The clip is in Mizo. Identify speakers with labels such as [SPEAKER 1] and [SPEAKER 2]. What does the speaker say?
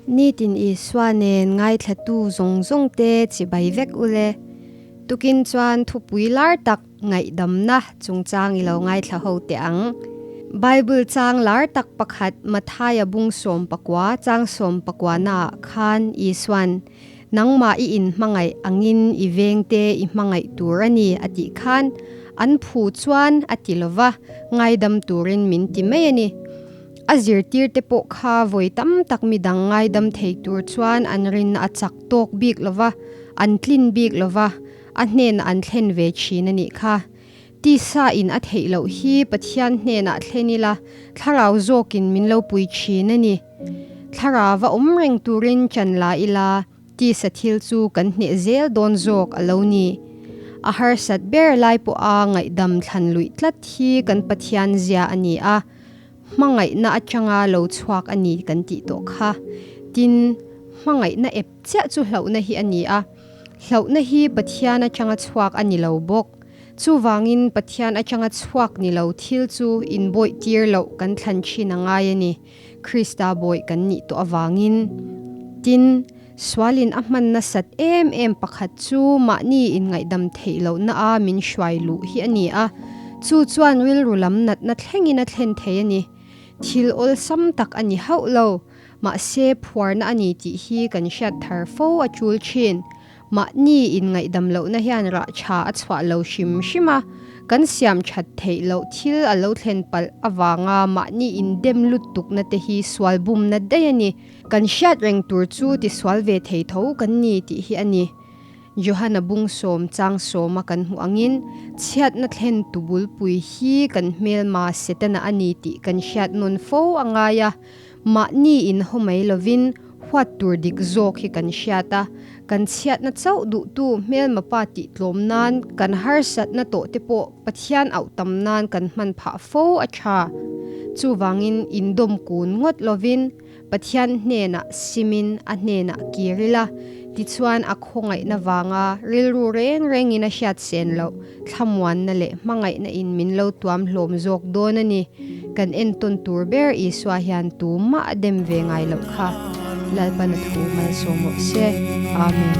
[SPEAKER 1] Nitin Isua nen ngaithlatu zawng zawng te chibai vek ule. Tukin chuan thupui lar tak ngaihdamna chungchang i lo ngaithla ho teh ang. Bible chang lar tak pakhat Mathaia bung 19 chang 19 naah khan Isuan, Nangmah i inhmangaih angin i vengte i hmangaih tur a ni a tih khan an phu chuan a ti lova, ngaidam turin min ti mai a ni. A zirtirte pawh kha vawi tam tak midang ngaidam thei tur chuan an rin a chak tawk bik lova, an tlin bik lova, a hnenah an thlen ve thin a nih kha. Tisa in a theih loh hi Pathian hnenah thlen ila, thlarau zawkin min lo pui thin a ni. Thlarau a awm reng turin chan la ila, tisa thil chu kan hneh zel dawn zawk a lo ni. A harsat ber lai pawha ngaihdam thlan luih tlat hi kan Pathian zia a ni a, hmangaihna atanga lo chhuak a ni kan tih tawh kha. Tin, hmangaihna ep chiah chu hlauhna hi a ni a, hlauhna hi Pathian atanga chhuak a ni lo bawk. Chuvangin Pathian atanga chhuak ni lo thil chu inbawih tir loh kan thlan thin a ngai a ni, Krista bawih kan nih tawh avangin. Tin, sualin a hman nasat em em pakhat chu mahni inngaihdam theih lohna a min hruai luh hi a ni a, chu chuan rilru lam natna thlengin a thlen thei a ni. Thil awlsam tak a ni hauh lo, mahse phuarna a ni tih hi kan hriat thar fo a tul thin. Mahni inngaihdam lohna hian rah tha a chhuah lo hrim hrim a, kan siam that theih loh thil a lo thlen palh avanga mahni indem luttukna te hi sual bumna daih a ni. Kan hriat reng tur chu tisual ve thei tho kan ni tih hi a ni. Johana bung sawm chang sawma kan hmuh angin chhiatna thlen tu bulpui hi kan hmelma Setana a ni tih kan hriat nawn fo a ngai a. Mahni inhaw mai lovin huat tur dik zawk hi kan hriat a, kan chhiatna chauh duhtu hmelma pa tih tlawm nan kan harsatna tawh te pawh Pathian auh tam nan kan hman phah fo a tha. Chuvangin indawm kun ngawt lovin Pathian hnenah simin a hnenah kir ila, tichuan a khawngaihna vanga rilru reng rengin a hriat sen loh thlamuanna leh hmangaihna in min lo tuam hlawm zawk dawn a ni. Kan entawn tur ber Isua hian tumah a dem ve ngai loh kha. Lalpan a thu malsawm rawh se. Amen.